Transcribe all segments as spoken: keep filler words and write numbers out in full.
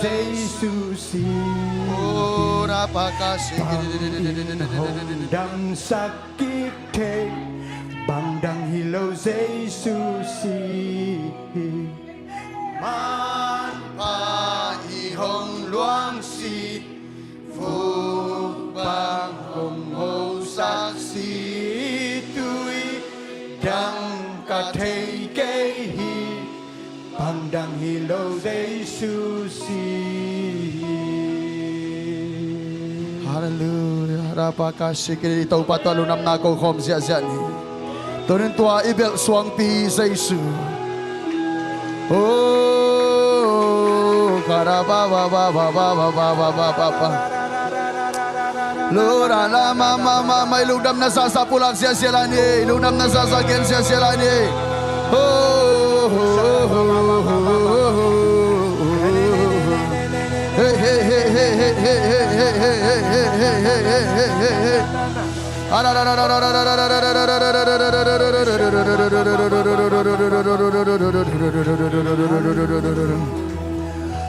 Jesu si. Ora pakasi. Bang hong damsak kik thei, bang dang hi lo Jesu si. Manpha i hong luangsi, vuk bang hong hosak si, tui dang ka thei kei hi, bang dang hi lo Jesu si. Halleluia. Rapa ka sikiri, Topa tua lungdamna ko khawm ziahziah ni. Tunin tua i belh suangpi Jesu. Oh, karaba ba ba ba ba ba ba ba ba ba ba. Lura la ma ma ma ma, i lungdamna sasa pulak ziahziah lai ni, i lungdamna sasa gen ziahziah lai ni. Oh, oh, oh, oh, oh, oh. Hey, hey, hey.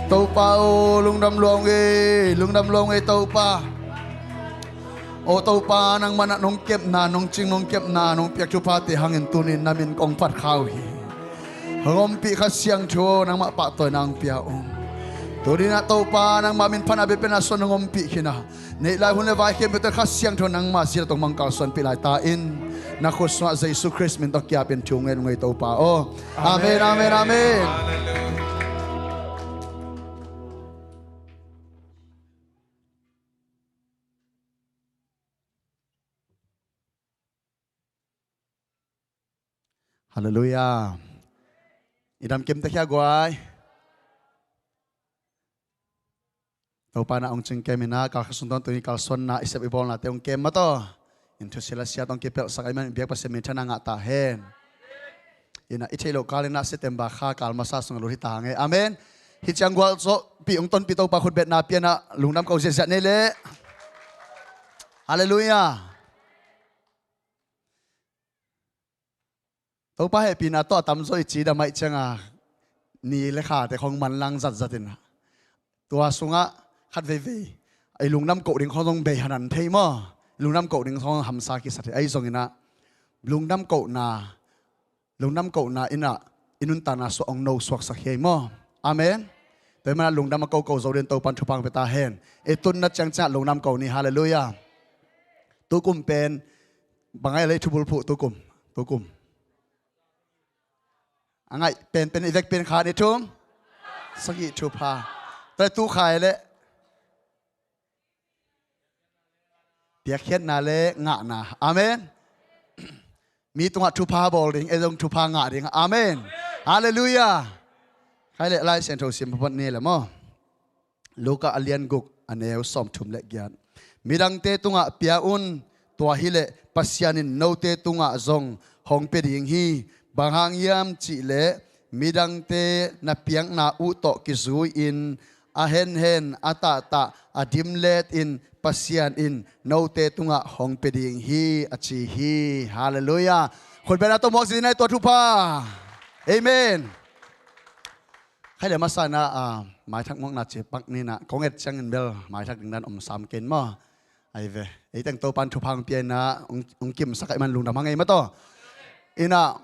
Topa aw, lungdam lua ung ei, lungdam lua ung ei Topa. Aw Topa, nangmah in nong kepna, nong cing nong kepna, nong piak thuphate hangin tunin na min kong phat kha uh hi. Hong ompih Kha Siangtho aw, nangmah pahtawina hong pia ung. Tunin ah Topa, nangmah min phatna biakpiakna suan hong ompih khin a, neih lai hun le vai khempeuhte Kha Siangtho nangmah zi tawh hong mangkal suanpih lai ta in. Na khut sungah Jesu Khrist min tawh kiapin thu ngen ung ei Topa aw. Amen, amen, amen. Halleluia. I dam kim ta khia guai. Topa na hong cing kem in ah, kal kha sung tawntung i kalsuanna, i sep i bawlnate hong kem mataw. In thusia la sia tawh hong kipelhsak ahih manin biak Pasian minthanna ngah ta hen. In ah i theih loh kal in ah September kha kal masa sungah lut hi ta hang e. Amen. Hih ciang gualzawhpih hong tonpih Topa khutbetna pia in ah lungdam ko ziahziah nei leh. Halleluia. Topa hehpihna tawh a tamzaw i cidam ahih ciangin ni le khate khong manlang zatzat in ah, tua sungah khat veivei i lungdam koh ding khong zong bei hanan thei maw? I lungdam koh ding khong hamsa kisa thei. Ahi zongin ah lungdam kohna, lungdam kohna in ah i nuntakna suah hong no suaksak hi ei maw? Amen. Tua ahih manin ah lungdam a koko zo dingin Topan thupha hong pia ta hen. I tunna ciangciang ah lungdam ko ni. Halleluia. Tukum pen bang a lei thubulphuh tukum, tukum a ngaih penpen i vekpi in khat, nih, thum, sagih thupha. Tua tu khai leh piakkhiatna le ngahna. Amen. Mi tungah thupha bawl ding, ei zong thupha ngah ding. Amen. Halleluia. Khai leh Lai Siangtho sim phamawh ni leh maw? Luka a lian guk, a neu sawmthum le giat. Midangte tungah pia un, tua hileh Pasian in note tungah zong hong pia ding hi. Bang hang hiam cihleh midangte na piakna uh tawh kizui-in a henhen, a tahtah, a dimletin Pasian in note tungah hong pia ding hi, a ci hi. Halleluia. Khutbetna tawh muak zin ei tua thupha. Amen. Khai leh masa in ah, ah, maithak muakna ci pak ni in ah, kong et ciangin bel maithak ding dan om sam kei in maw? Ahi ve. Ei teng Topan thupha hong pia in ah, hong, hong kimsak ahih manin lungdam hang ei mataw. In ah,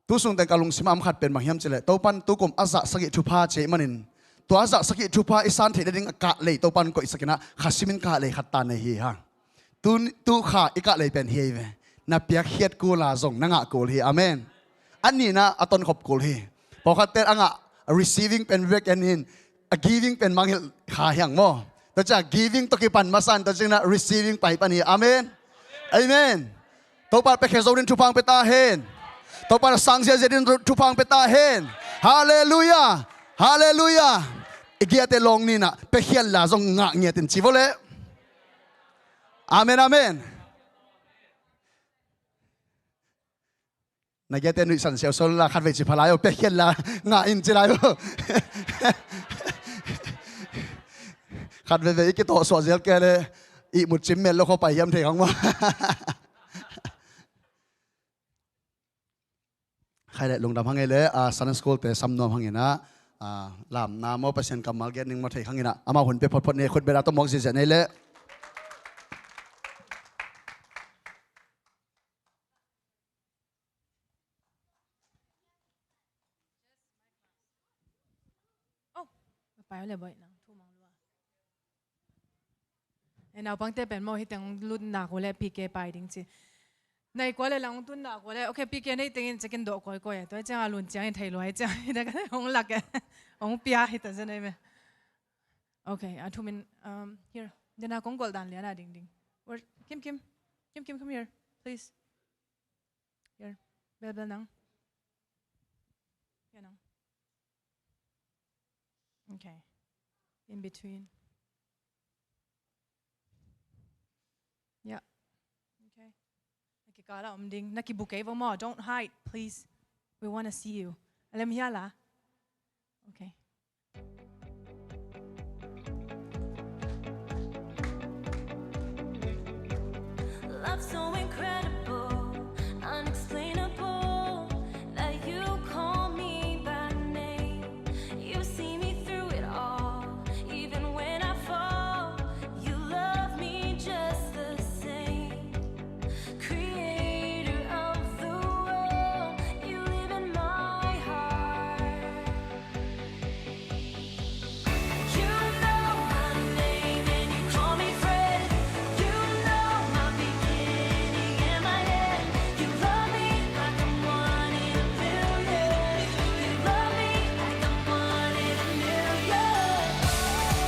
tu sung teng ka lungsim a om khat pen bang hiam cihleh, Topan tukum a zah sagih thupha ci ahih manin, tua a zah sagih thupha i san theih nading a kahlei Topan koihsak in ah, kha simin kahlei khat ta nei hi hang. Tu, tu kha i kahlei pen hi ei ve. Na piakkhiat kul a zong na ngah kul hi. Amen. A nihna a tonkhop kul hi. Pawlkhatte a ngah, a receiving pen vek en in, a giving pen mangngilh kha hi hang maw? Tua ciang giving tawh kipan masa in tua ciang in ah receiving pai pan hi. Amen. Amen. Topa piakkhiat zo dingin thupha hong pia ta hen. Topa na sang ziahziah dingin thupha hong pia ta hen. Halleluia. Halleluia. I giate lawng ni in ah piakkhiat la zong ngah ngiat in ci vo leh. Amen, amen. Na giate nuihsan siausiau la, khat vei ci pha lai aw, piakkhiat la ngah in ci lai aw. Khat veivei i kitawh suah zel kei leh ihmut cim mel lo kho pai hiam thei khong maw? Khai leh lungdam hang ei leh, ah, Sunday school te sam nuam hang in ah, ah, lamna maw, Pasian kammal gen ding maw thei khang in ah, amah hun pia photphot ni, khut beng a tawh mawk ziahziah ni leh. Oh, pai le boy nang thu mang lua. E, naupangte pen maw, hih teng lut nak uh leh P K pai ding ci. Nai kua le lang tun nak uh leh, okay, P K nei tengin cikin dawh kawikawi a, tua ciang a lun ciangin thei lua ciang, hih teng hong lak e, hong pia hita zen ei me. Okay, a thumin, um, here. Dena kong gol dan lian a ding ding. Where, Kim Kim, Kim Kim, come here, please. Here, Bel Bel nang. Here nang. Okay. In between. Yeah. Okay. Na kikal ah om ding. Na kibu kei vo maw. Don't hide, please. We wanna see you. A lem hial a. Okay. Love so incredible, unexplainable, that you call me by name. You see me through it all, even when I fall. You love me just the same. Creator of the world, you live in my heart. You know my name and you call me friend. You know my beginning and my end. You love me like I'm one in a million. You love me like I'm one in a million. You know my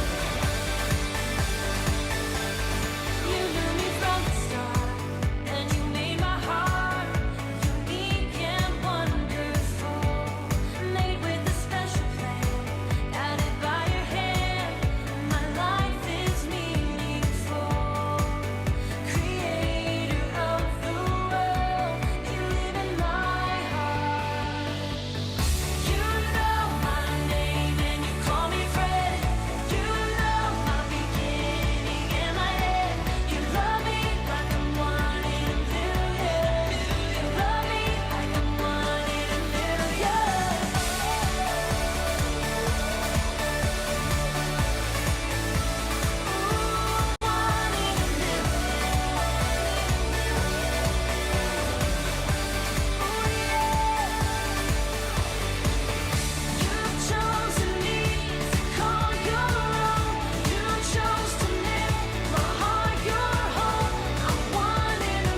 name and you call me friend. You know my beginning and my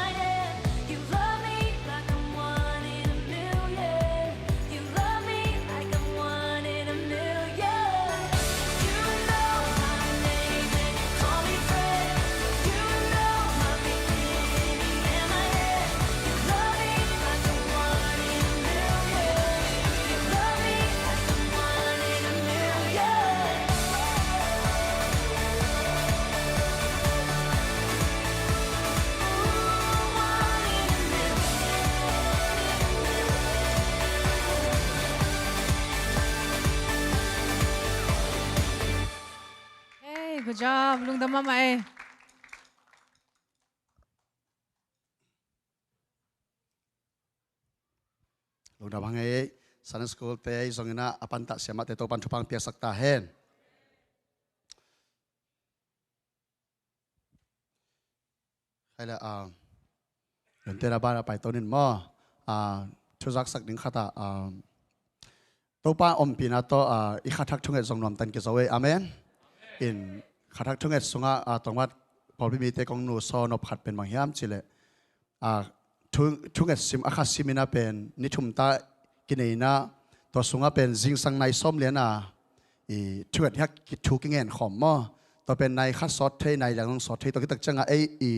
end. You love me like I'm one in a million. You love me like I'm one in a million. You know my name and you call me friend. You know my beginning and my end. Hey, good job. Lungdam mahmah ei. Lungdam hang ei, Sunday school te zong in ah, a pantah siamahte Topan thupha piaksak ta hen. Khai le, ah, Lungdam a ban a pai to ning maw. Ah, thuzaksak ding khat ah, ah, Topa ompihna tawh, ah, i khathak thunget zong nuamtan kizo ei. Amen. In khathak thunget sungah, ah, tawngmat pawlpi mite kong nusaw nop khat pen bang hiam cih leh, ah, thu, thunget sim, a kha sim in ah pen ni thum ta kinei in ah, tua sungah pen zingsang nai sawm lian a, i thunget hiak thu kingen khawm maw. Tua pen nai khat sawt thei, nai liang zong sawt thei, tua khit tak ciangah ei i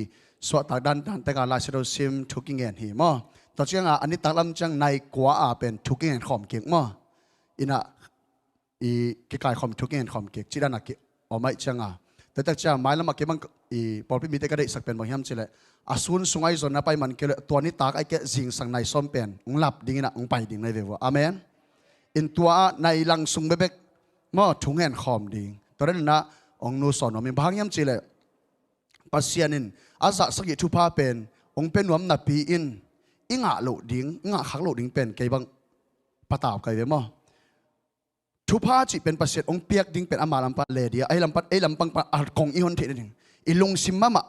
suahtak dandan tekah Lai Siangtho sim thu kingen hi maw. Tua cianga a nitak lam ciang nai kua a pen thu kingen khawm kik maw? Ina i kikaikhawm thu kingen khawm kik ci dana ki om aih cianga, tuaitak cianga mailam a kei bang i pawlpi mite ka deihsak pen bang hiam cileh, a sun sung ahi zonna pai man kei leh tua nitak aih kei zingsang nai sawm pen hong lap dingina hong pai ding nai ve vua. Amen. In tua a nai lang sung bekbek maw thu ngen khawm ding. Tua dana hong nusaw nuam in bang hiam cileh, Pasian in a zahsakih thupha pen hong pia nuam napi in i ngah loh ding, i ngah khak loh ding pen kei bang patau kai ve maw? Thupha cih pen Pasian hong piak ding pen ama lampan le dia, ei lampan, ei lampang pan a kong i hon theih nading, i lungsim mahmah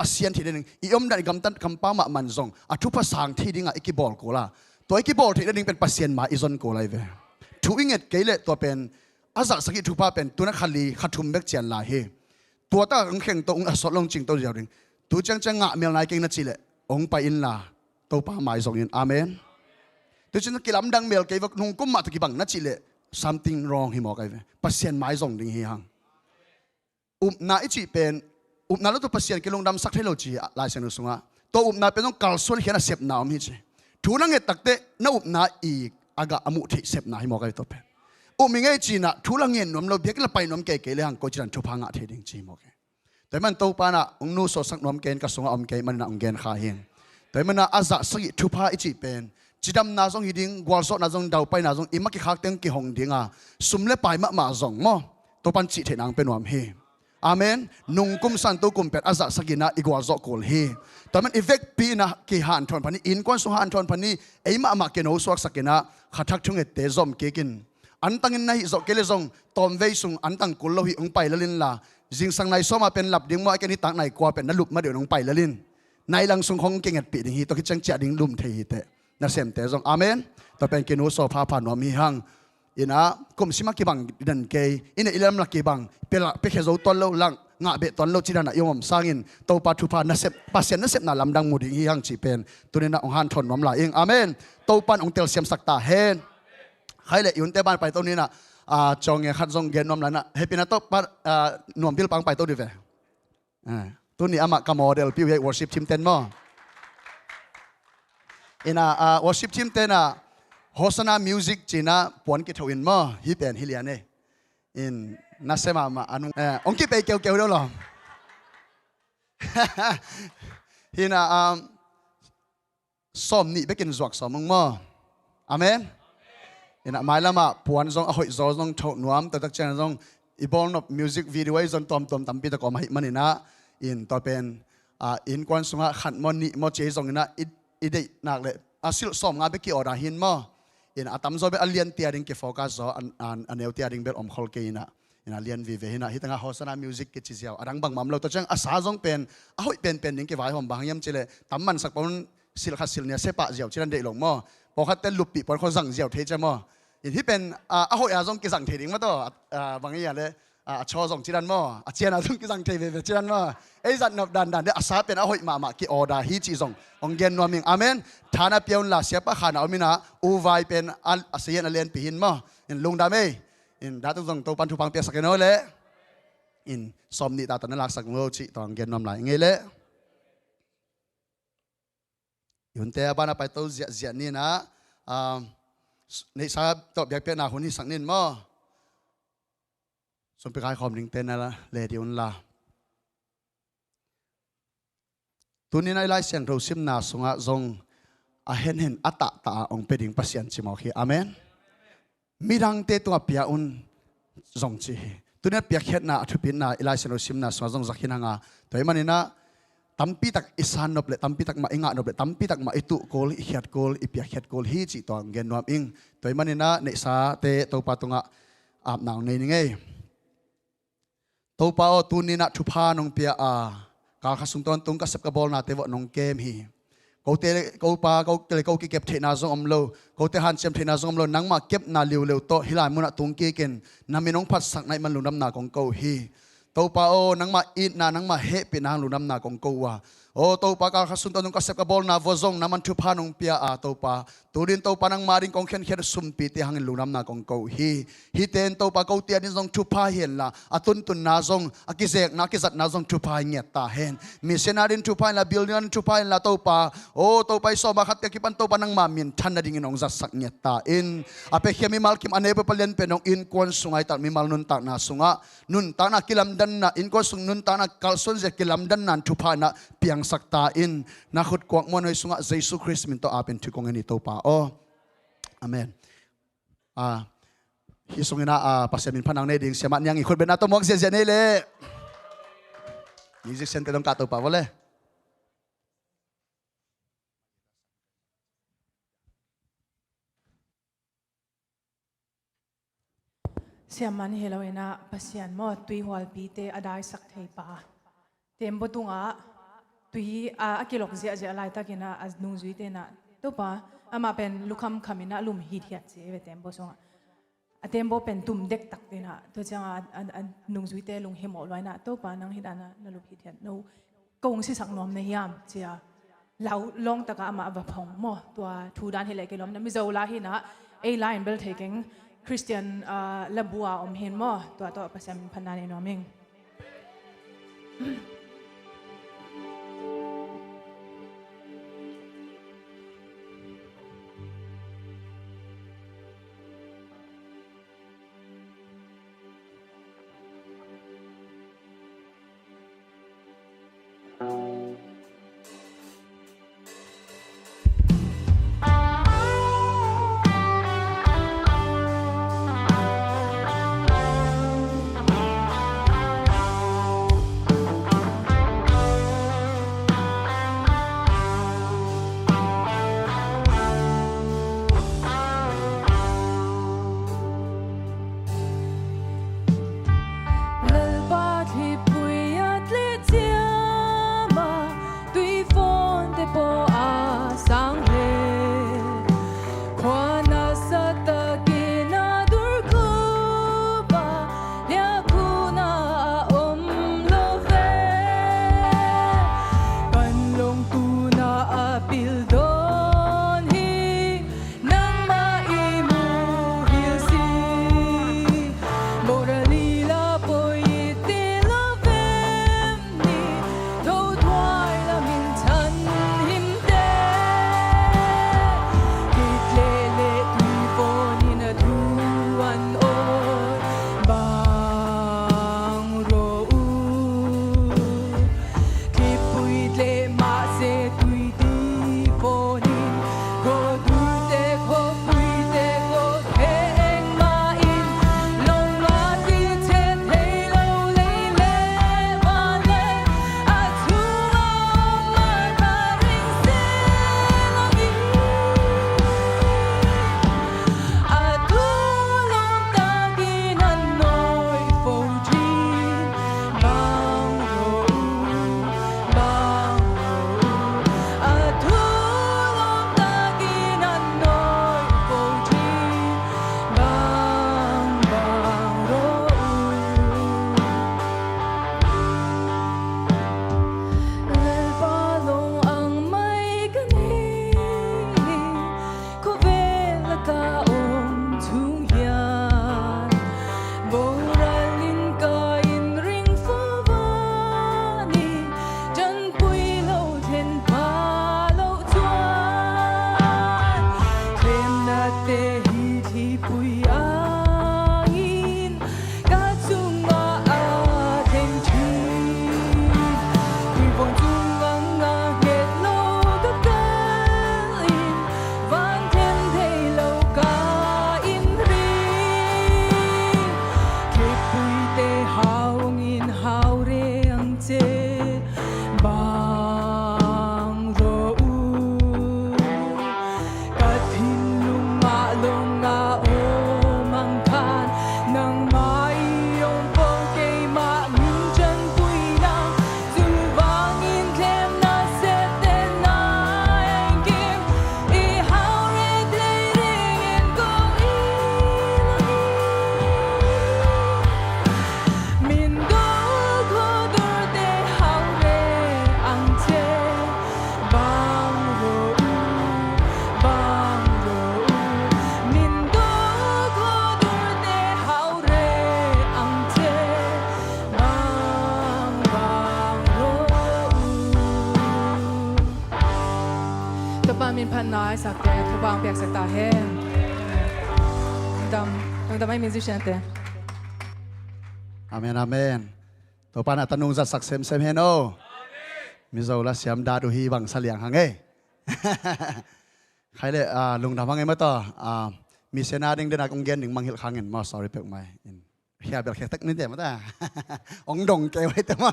a sian theih nading, i omdan i gamtat kampau mahmah zong a thupha sang thei dinga i kibawl kul a, tua i kibawl theih nading pen Pasian ma i zon kul ahi ve. Thu i nget kei leh tua pen a zahsakih thupha pen tuna kha li kha thum bek cian lai hi. Tua tak hong kheng to, hong a sawt lo, hong cing to ziau ding. Tu ciangciang ngah mel nai keng na cih leh hong pai inla Topa mai zong in. Amen. Tu ciangciang kilamdang mel kei vak, nungkum mah tawh kibang na cih leh something wrong hi mawk ahi ve. Pasian mai zong ding hi hang. Upna i cih pen, upna lo tawh Pasian kilungdamsak thei lo ci hi Lai Siangtho sungah. Tua upna pen zong kalsuan khian a sepna om hi ci. Thu na nget takteh na upna i a gah a muh theih sepna hi mawk ahi tua pen. Up i ngei cinah thu la ngen nuam lo, biakinn la pai nuam kei kei le hang koi cinan thupha ngah thei ding ci hi mawk hi. Tua hi man Topa inah hong nusuasak nuam kei in ka sungah om kei manah hong gen kha hi. Tua hi manah a zahsakih thupha i cih pen cidamna zong hi ding, gualzawhna zong, daupaina zong, i ma kikhakte hong kihong dinga sum le pai mahmah zong maw, Topan cih theihna hong pia nuam hi. Amen. Nungkum Santo kum pen a zahsak inah i gualzawh kul hi. Tua man i vekpi inah kihanthawn phan hi, innkuan sung hanthawn phan hi, ei mahmah kino suaksak inah khathak thungette zom kikin antangin na hih zawh kei le zong tawmvei sung antang kul lo hi, hong pai lel inla zingsang nai sawma pen lap ding maw, a ken nitak nai kua pen na lup ma deuh in hong pai lel in. Nai lang sung khong kingetpih ding hi, tua khit ciang ciah ding lum thei hi teh. Nasemte zong. Amen. Tua pen kinu saw phapha nuam hi hang. Inah kum sima kibang dan kei, inah i lam la kibang, pia la, piakhia zo tuan lo lang, ngah beh tuan lo ci danah i om sangin Topa thupha nasep, Pasian nasepna lamdang mu ding hi hang cih pen tuninah hong hanthawn nuam lai ing. Amen. Topan hong telsiamsak ta hen. Khai le i unte ban paito ninah, ah, cawng nge khat zong gen nuam lai inah, hehpihna tawh pa, ah, nuam bil pang paito dih ve. Ah, tuni amah ka model piu hi worship team ten maw? Inah, ah, worship team tenah Hosanna music cinah puan kitho in maw? Hi pen hi lian e. In na sem amah anu, eh, hong kipei keukeu deuh lo. Hinah, um, sawm nih bekin zuak sawm ung maw? Amen. Inah mailamah puan zong a hoih zaw zong thoh nuam, tua tak ciang zong i bawlnop music video ei zon tuamtuam tampi tak om ahih maninah, in tua pen, ah, innkuan sungah khat maw nih maw ci ei zong inah i, i deih nak le a silh sawm nga bek ki-order hin maw? In a tamzaw bek a lian tia ding kifocus zaw, a, a, a neu tia ding bel om khol kei inah. Ina lian vive hinah, hitangah Hosanna music kici ziau, a dang bangmah om lo. Tua ciang a sa zong pen a hoih penpen ding kivaihawm, bang hang hiam cileh tam mansak pon silh khat silh nih a sepah ziau cinan deih lo maw? Pawlkhatte luppih puan khua zang ziau thei cia maw? In hih pen, a, a hoih a zong kizang thei ding maw taw? A, a, bang hia le, a, a chaw zong cinan maw? A cian a zong kizang thei veve cinan maw? Ei zat nop dandan deh, a sa pen a hoih mahmah ki-order hi cih zong hong gen nuam ing. Amen. Thana pia unla siapa khana om inah, u vai pen a, a sayan a lianpi hin maw? In lungdam ei. In datuk zong Topan thupha piaksak in aw leh. In sawm nih tata na laksak lo cih tawh gen nuam lai ngei leh. I hunte a banah paito ziahziah ninah, ah, neihsa tawh biakpiakna hun hisak nin maw? Sumpi kaikhawm dingte na le dih unla. Tuninah i Lai Siangtho simna sungah zong a henhen a tahtah a hong pia ding Pasian ci mawk hi. Amen. Midangte tungah pia un zong ci hi. Tuninah piakkhiatna a thupitna i Lai Siangtho simna sungah zong zak hin hanga. Tua hi maninah tampitak i san nop le tampitak mah i ngah nop le tampitak mah i tuh kul, i khiat kul, i piakkhiat kul hi cih tua hong gen nuam ing. Tua hi maninah neihsate Topa tungah apna hong nei ni ngei. Topa aw, tuninah thupha nong pia a, kalkha sung tawntung ka sep ka bawlnate vawh nong kem hi. Kote le, ko pa, kote le ko kikep theihna zong om lo, kote hanciam theihna zong om lo, nangmah kepna liuleu tawh hih lai munah tung kikin na min hong phatsakna ih man lungdamna kong ko hi. Topa aw, nangmah itna, nangmah hehpihna hang lungdamna kong ko uh a, Aw Topa, kal khat sung tawh nong ka sep ka bawlna vua zong nangman thupha nong pia a Topa, tuni-in Topa nangma ding kong khenkhen sumpite hangin lungdamna kong ko hi. Hihte in Topa kote adingin zong thupha hi henla, a tuntunna zong, a kizekna, a kizatna zong thupha hi ngiat ta hen. Mission adingin thupha hi henla, building adingin thupha hi henla Topa, aw Topa i sawm a khat te kipan Topa nangma minthan nadingin hong zatsak ngiat ta in. A piakhia mimal kim a neu peuh palian pen hong innkuan sungah, i tak mimal nuntakna sungah nuntakna kilamdanna, innkuan sung nuntakna kalsuanzia kilamdanna in thupha in ah piangsak ta in. Na khut kuak muanhuai sungah Jesu Khrist min tawh apin thu kong ngen hi Topa aw. Amen. Ah, hih sungin ah, ah, Pasian min phatna nei ding Siamah Niang i khut bengna tawh muak ziahziah nei leh. Musician te dong kah Topa vua le. Siamah hi lo in ah, Pasian maw, tuihualpite a daisak thei pa. Tembaw tungah tui a, a kilok ziahziah laitakin ah, a nungzuite in ah, Topa, amah pen lukham kham in ah lum hithiat ci ve tembaw sungah. A tembaw pen tum dektak in ah, tua ciangah a, a, a nungzuite lunghimawh lua in ah, Topa, nang hih dan ah na lup hithiat no kong sisak nuam na hiam ci a, lau lawng takah amah va phong maw. Tua thu dan hi leh kilawm na, Mizo la hi in ah, ei la in bel thei keng, Khristian, ah, labu a om hi in maw. Tua tawh Pasian min phatna nei nuam ing. Lalpa thlipui a tleh ciam a, Phatna i sakte, Topa hong piaksak ta hen. Lungdam, lungdam ai musician te. Amen, amen. Topa na tanung zat sak semsem hen o. Mizo la siam dat uh hi bang sa liang hang e. Khai le, ah, lungdam hang e maw taw. Ah, mi sena ding dena kong gen ding manghilh khangin maw, sorry pek mai in. Hia bel khek tek ni te maw ta. Ong dong kei wai te maw.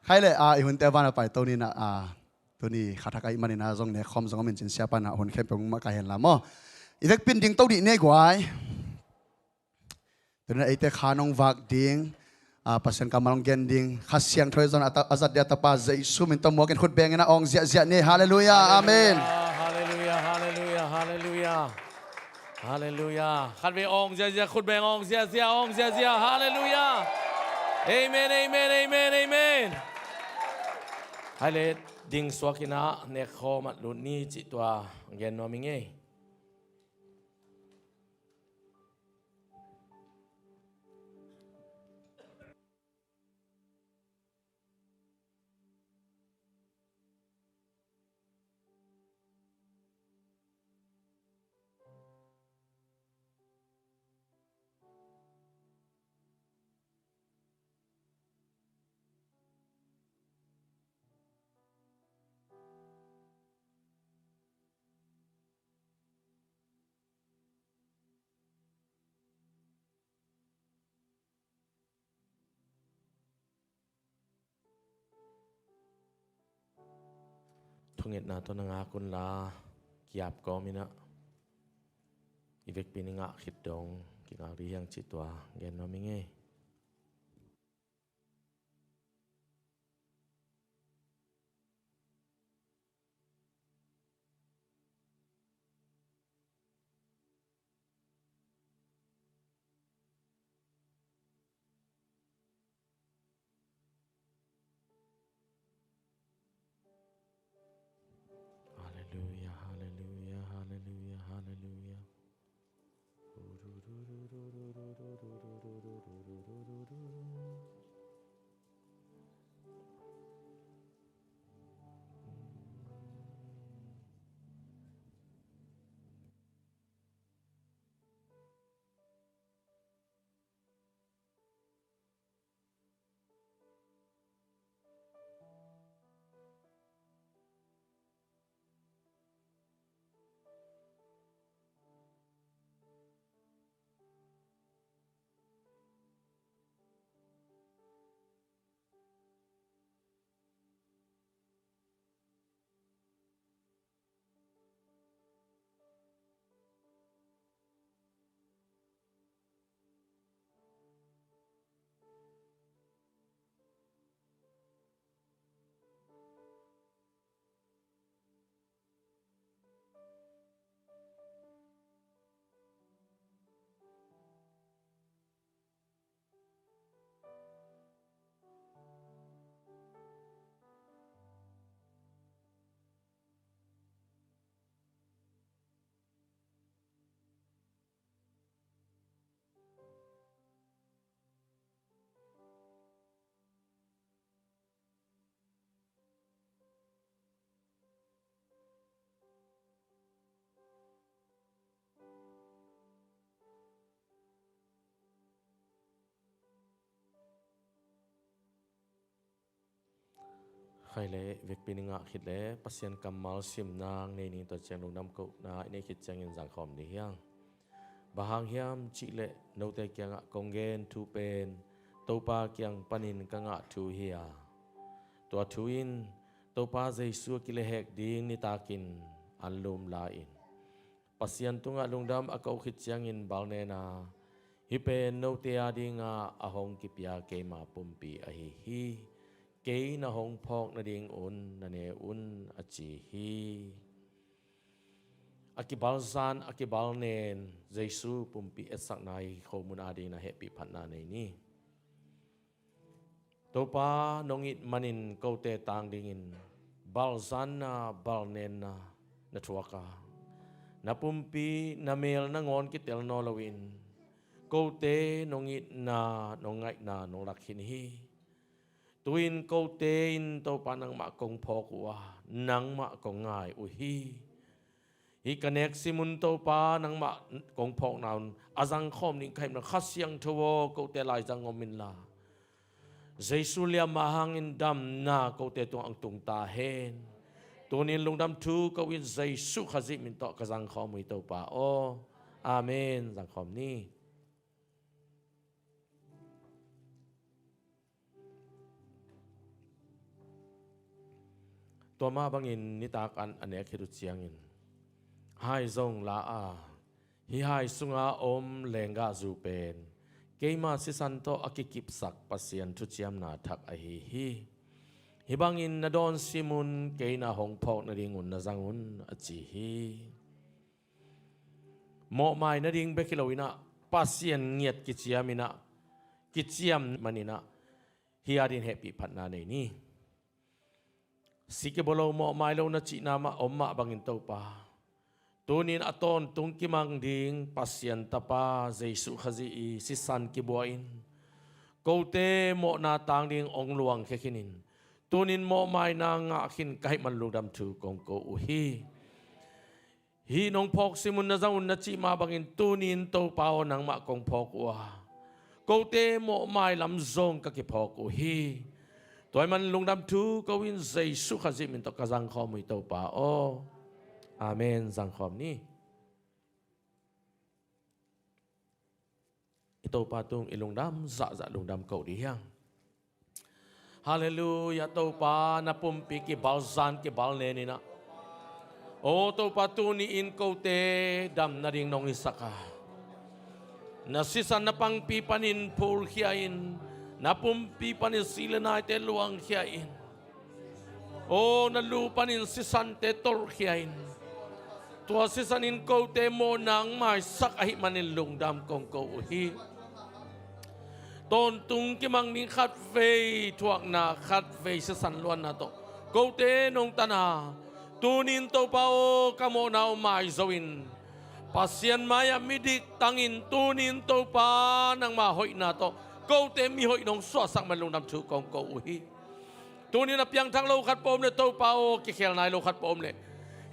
Khai le, ah, i hunte van a pai to ni na, ah, tuni kha thak ahih manin a zong ne khawm zong om in cin siapa na hun khempeuh mah ka hen la maw. I vekpin ding to dih ne guai. Tuni na eite kha nong vak ding, ah, Pasian kammal hong gen ding, Kha Siangtho i zon a ta-, a zat dia Tapa Jesu min tawh muak in khut beng in a awng ziahziah ni. Halleluiah. Amen. Halleluiah, halleluiah, halleluiah. Halleluiah. Khat vei awng ziahziah, khut beng awng ziahziah, awng ziahziah. Halleluiah. Amen, amen, amen, amen. Hai le ding suak in a nek khawm at lut ni cih tua gen nuam ing ei. Thungetna tawh na ngak un la, kiap kawm in a, i vekpi ni ngah khit dong kingak dih hiang cih tua gen nuam ing ei. Halleluiah, halleluiah, halleluiah, halleluiah. Khai le, vekpi ni ngah khit le Pasian kammal simna nei ning tua ciang lungdam kohna i neih khit ciangin zangkhawm dih hiang. Bang hang hiam cihleh note kiangah kong gen thu pen Topa kiang panin ka ngah thu hi a, tua thu in Topa Jesu a kilehhek ding nitakin anlum la-in Pasian tungah lungdam a koh khit ciangin balnen a, hih pen note a dingah a hong kipia keima pumpi ahi hi. Kei na hong phawk nadingun na ne un, a ci hi. A kibalzan, a kibalnen Jesu pumpi etsakna hi. Khomun a ding na hehpih phatna nei ni. Topa nong it manin kote tang dingin balzanna, balnenna na thuak a, na pumpi, na mel nangawn kitel nawn loin kote nong itna, nong ngaihna nong lak khin hi. Tu-in kote in Topa nangmah kong phawk uh a, nangmah kong ngai uh hi. Hih ka nek simun Topa nangmah kong phawkna un a zangkhawm ding ka hih manin Kha Siangtho aw, kote laizang om inla, Jesu liamma hangin damna kote tungah hong tung ta hen. Tuni-in lungdam thu ko-in Jesu Khazih min tawh ka zangkhawm uh hi Topa aw. Amen. Zangkhawm ni. Tua mah bangin nitak an a nek khit uh ciangin hai zong la a, hih hai sunga om lenggahzu pen keima sisan tawh a kikipsak Pasian thuciamna thak ahi hi. Hih bangin na dawn simun kei na hong phawk nadingun na zang un a ci hi. Mawhmai nading bek hi loinah Pasian ngiat kiciam inah, kiciam maninah hih adin hehpih phatna nei ni. Si kibolo mawhmai lo na cihna mah om mah bangin Topa, tunin a tawntung kimang ding Pasian Tapa Jesu Khazih i sisan kibua in kote mawhna tang ding ong luangkhia khinin tunin mawhmaina ngah khin ka hih man lungdam thu kong ko uh hi. Hih nong phawk simun na zang un na cih mah bangin tunin Topa aw nangmah kong phawk uh a, kote mawhmai lam zong ka kiphawk uh hi. Tua ahih man lungdam thu ko-in Jesu Khazih min tawh ka zangkhawm uh hi Topa aw. Amen. Zangkhawm ni. I Topa tung i lungdam zahzah lungdam ko dih hiang. Halleluiah. Topa na pumpi kibal zan kibal neninah, o Topa tuni-in kote dam nading nong hisak a, na sisan na pangpi panin phulkhia in, na pumpi panin si le naite luangkhia in, o na lu panin sisante tolhkhia in, tua sisan in kote mawhna ong maisak ahih manin lungdam kong ko uh hi. Tawntung kimang ding khatvei thuakna khatvei sisan luanna tawh kote nong tan a, tunin Topa aw ka mawhna uh maizo in Pasian mai-ah midik tangin tunin Topa nangma hoihna tawh kote mihoih nong suahsak man lungdam thu kong ko uh hi. Tunin a piangthak lo khat pawh om leh Topa aw, kikhel nai lo khat pawh om leh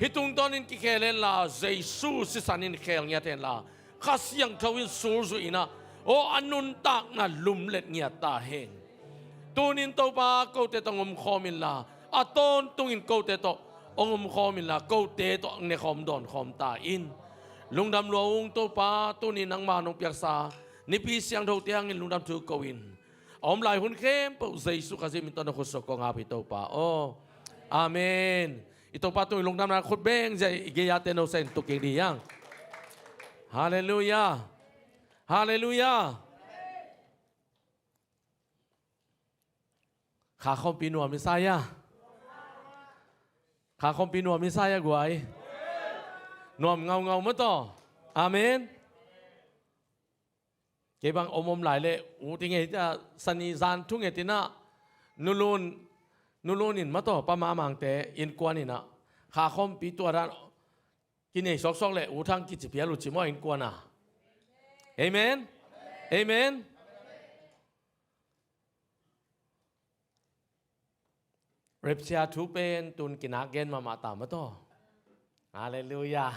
hih tungtawnin kikhel henla, Jesu sisan in khel ngiat henla, Kha Siangtho in sulzuih inah, aw a nuntakna lumlet ngiat ta hen. Tunin Topa kote tawh ong omkhawm inla, a tawntungin kote tawh ong omkhawm inla, kote tawh ong nekhawm dawnkhawm ta in. Lungdam lua ung Topa, tunin nangma nong piaksa Nipi Siangthote hangin lungdam thu ko-in a om lai hun khempeuh Jesu Khazih min tawh na khutsuah kong ap hi Topa aw. Amen. I Topa tung i lungdamna khut beng zia i gei-ate nosa in tuk kik dih hiang. Halleluiah. Halleluiah. Kha khawmpi nuam i sa hia? Kha khawmpi nuam i sa hia guai? Nuam ngaungau mataw. Amen. Kei bang om om lai leh ut i ngei tia, sani zan thu nget inah, nulun, nulun in mataw, Pa Mamangte innkuan inah kha khawmpi tua dan kinei sawksawk leh ut hang kici phial uh ci maw innkuan a. Amen. Amen. Rapture thu pen tun kinak gen mahmah ta mataw. Halleluiah.